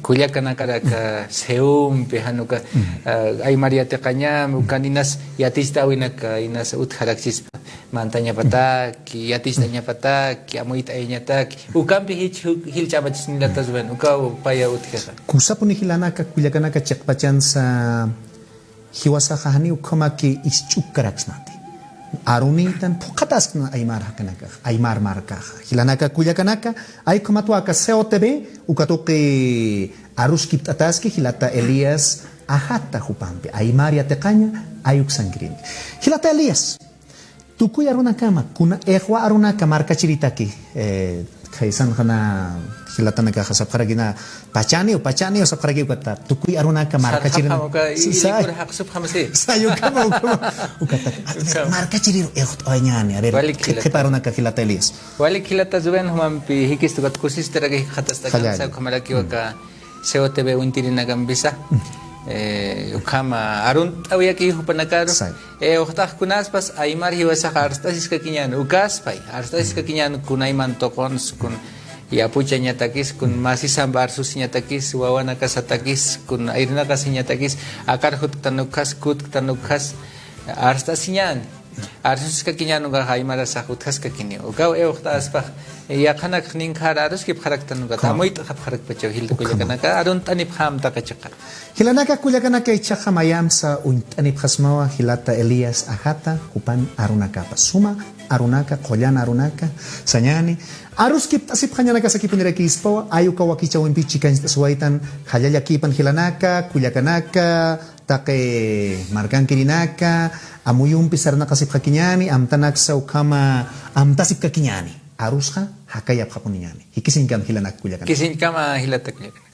kullakanakarak seumpi jan uka, ah, aymar yatiqañam ukan inas yaticht'äwinak inas utjarakchispa. Mantañapataki, yaticht'añapataki, amuyt'ayañataki. Ukampi jich jilch'amachisnilatas, bueno, ukaw paya utjixa. Kusapuni jilanaka kullakanaka chiqpachansa jiwasaxa janiw ukhamaki isch'ukkaraksnati. Arunïtan phuqhataskna aymar jaqinakax, aymar markaxa. Jilanaka kullakanaka, ay ukhamatwa aka C O T V uka tuqi aruskipt'ataski jilata Elías Ajata jupampi, aymar yatiqaña, ay uksankirini. Jilata Elías, tukuy arunakama, kuna iqwa arunaka markachiritaki, eh, khaysanxana jilatanakaxa sapxarakina, pachaniw, pachaniw sapxarakiw ukata, tukuy arunaka markachirin. Sarxapxam uka, i- Say- ilikura jaqsupxam si. Say ukhama, ukhama. Ukata, a ver, markachiriru iqt'awañäni, a ver, qhipa arunaka jilata Elías. Walik jilata Rubén, jumampi jikista ukat kusistaraki jikxatastakan, say ukhamarakiw aka C O T V uñtirinakampisa. Eh, ukhama arunt'awayaki jupanakaru. Say. Eh, iqt'ax kunaspas aymar jiwasax arst'asiskakiñän, ukaspay, arst'asiskakiñän kunayman tuquns, kun yapuchañatakis, kun masisamp arsusiñatakis, wawanakasatakis, kun irnaqasiñatakis, akar jutktan ukhas, kutktan ukhas, arst'asiñän. Arsusiskakiñän ukax aymarasax utjaskakini. Ukaw iqt'aspax, yaqhanakx ninkhar aruskipxaraktan ukata, amuyt'xapxarakpachaw jilata kullakanaka, arunt'anipxam taqi chiqa. Jilanaka kullakanaka, ichhaxa mayamsa uñt'anipxasmawa jilata Elías Ajata, jupan arunakapa. Suma arunaka, qullan arunaka, sañäni. Aruskipt'asipxañanaka sakipunirakïspawa, ay uka wakichäwimpi chikañcht'asiwaytan, jallallakïpan jilanaka, kullakanaka, taqi markankirinaka, amuyumpi sarnaqasipxakiñäni, amtanaksa ukhama amtasipkakiñäni. Arusxa jakayapxapuniñäni. Jikisiñkama jilanaka kullakanaka. Jikisiñkama jilata kullakanaka.